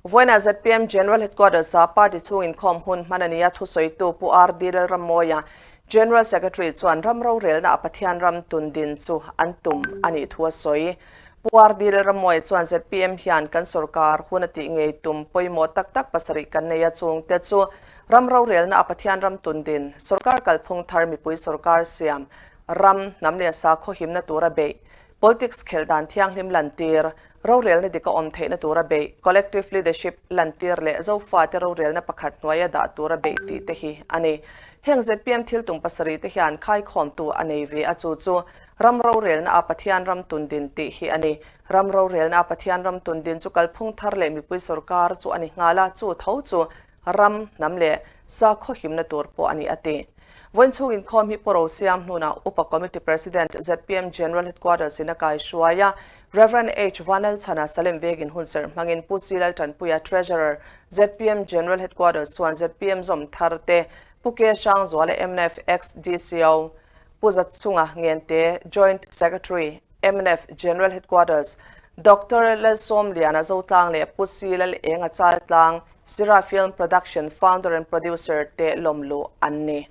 Vawiinah zpm General Headquarters-a party chhung inkhawm hun hman a ni a, thusawitu Pu RD Lalrammawia, General Secretary chuan ram rorelna a Pathian ram tun din chu an tum a nih thu a sawi. Pu RD Lalrammawia chuan zpm hian kan sorkar hun a tih ngei tum pawimawh tak tak pasarih kan nei a, chungte chu ram rorelna a Pathian ram tun din, sorkar kalphung thar mipui sorkar siam, ram hnam leh sakhaw himna tura beih, Politics khelh dan thianghlim lantir, rorelna dik a awm theihna tura beih, collective leadership lantir leh Zofate rorelna pakhat hnuaia dah tura beih tih te hi a ni. Heng zpm thil tum pasarih te hian khaikhawmtu a nei ve a, chu chu ram rorelna a Pathian ram tundin tih hi a ni. Ram rorelna a Pathian ram tundin chu kalphung thar leh mipui sorkar chu a ni nghal a, chu tho chu ram, hnam leh sakhaw himna tur pawh a ni a ti. Vawiin chhung inkhawm hi Pu Rosiam hnunah Upa Committee President zpm General Headquarters in a kai hruai a, Rev. H. Vanlalchhana Salem Vegin hunserh hmangin Pu C. Laltanpuia Treasurer zpm General Headquarters chuan zpm zawm thar te Pu K. Hrangzuala mnf Ex DCO, Pu Zatchunga Ngente Joint Secretary mnf General Headquarters, Doctor Lalsawmliana Zotlang leh Pu C. Lalenga Chaltlang, Sira Film Production Founder and Producer te lawmluh an ni.